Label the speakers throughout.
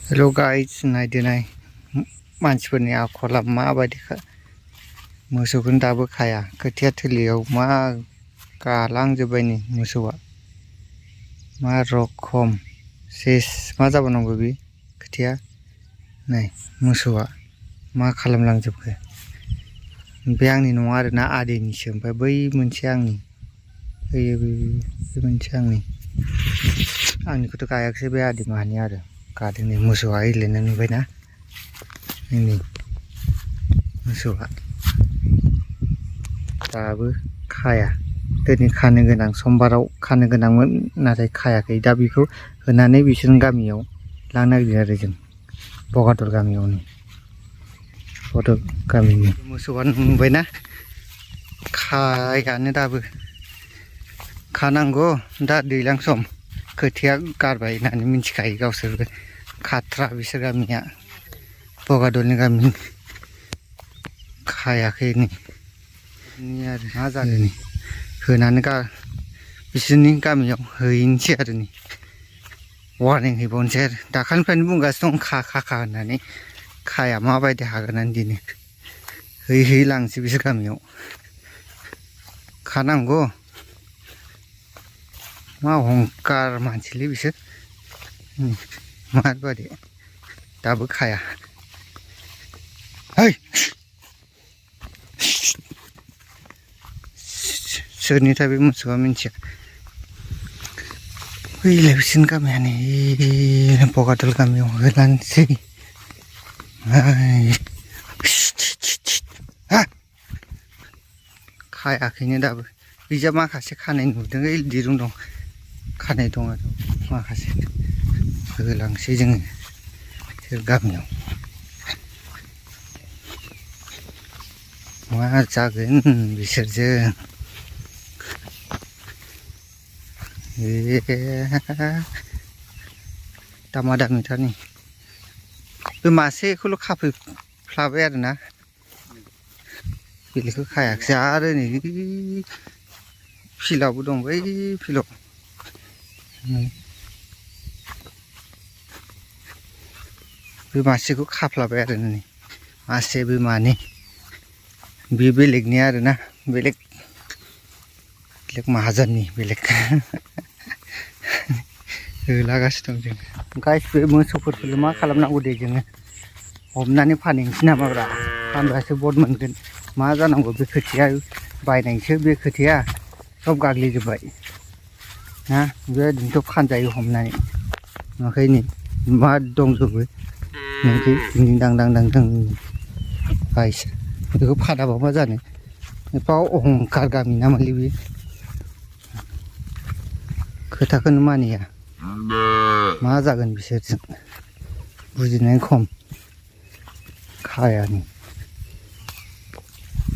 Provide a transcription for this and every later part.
Speaker 1: hello guys नायदोनाय मानसिफोरनि आखला माबायदि मोसौखौनो दाबो खाया खोथिया थिलियाव मा गालांजोब्बाय नै मोसौआ मा रखम सेस मा जाबावनांगौ बे खोथिया नै मोसौआ मा खालामलांजोबखो बे आंनि नङा आरोना आदैनिसो ओमफ्राय बै मोनसे आंनि बे मोनसे आंनिखौथ' गायाखिसै बे आदै माहानि आरो गादों नै मोसौआ एलेना नुबायना नै मोसौआ दाबो खाया दिनै खानो गोनां समबाराव खानो गोनांमोन नाथाय खायाखै दा बेखौ होनानै बिसोरनि गामियाव लांनो नागिरदों आरो जों बगादर गामियावनो बगादर गामिनि मोसौआ नुबायना खायानो दाबो खानांगौ दा दैज्लां सम खोथिया गारबाय होननानै मिथिखायो गावसोरबो खाथ्रा बिसोर गामिया बगादरनि गामि खायाखै नै आरो मा जादों नै होनानै बिसोरनि गामियाव हैनोसै आरो नै वार्निं हैबावनोसै आरो दाखालिनिफ्रायनो बुंगासिनो दं खा होननानै खाया माबायदि हागोननानै दिनै हैयै लांसै बिसोर गामियाव खानांगौ मा अहंखार मानसिलै बिसोर माबायदि दाबो खाया है सोरनिथाय बे मोसौआ मिथिया फैलाय बिसोरनि गामिया नै बगादर गामियाव होलांसै खायाखैनो दाबो बिजा माखासे खानाय नुदों ओइ दिरुं दं खानाय दं आरो माखासे होलांसै जोङो बिसोर गामियाव मा जागोन बिसोरजों दामा दामिथारनि बे मासेखौल' खाफैफ्लाबाय आरोना बेलेगखौ खायाखिसै आरो नै फिल्डआवबो दं बै फिल्डआव बे मासेखौ खाफ्लाबाय आरो नै मासे बे मानै बे बेलेगनि आरोना बेलेग माहाजोननि बेलेग होलागासिनो दं जों गाइस बे मोसौफोरखौल' मा खालामनांगौ दे जोङो हमनानै फानहैनोसै नामाब्रा फानबासो बद मोनगोन मा जानांगौ बे खोथिया बायनायसो बे खोथिया सब गाग्लिजोब्बाय ना बेबायदिनोथ' फानजायो हमनानै ओंखायनो मा दंजोबो नोंखि दिं दां गाइस बेखौ फानाबा मा जानो एफा अहंखार गामि नामालै बे खोथाखौनो मानिया मा जागोन बिसोरजों बुजिनाय खम खायानो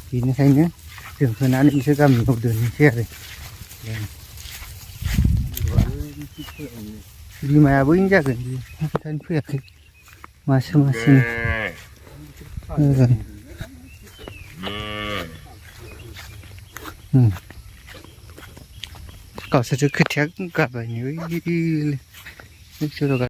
Speaker 1: बेनिखायनो जों होनानै बिसोर गामियाव दोननोसै आरो बिमाया बैनो जागोन बे खोथानो फैयाखै मासे गावसोरसो खोथिया गारबाय नै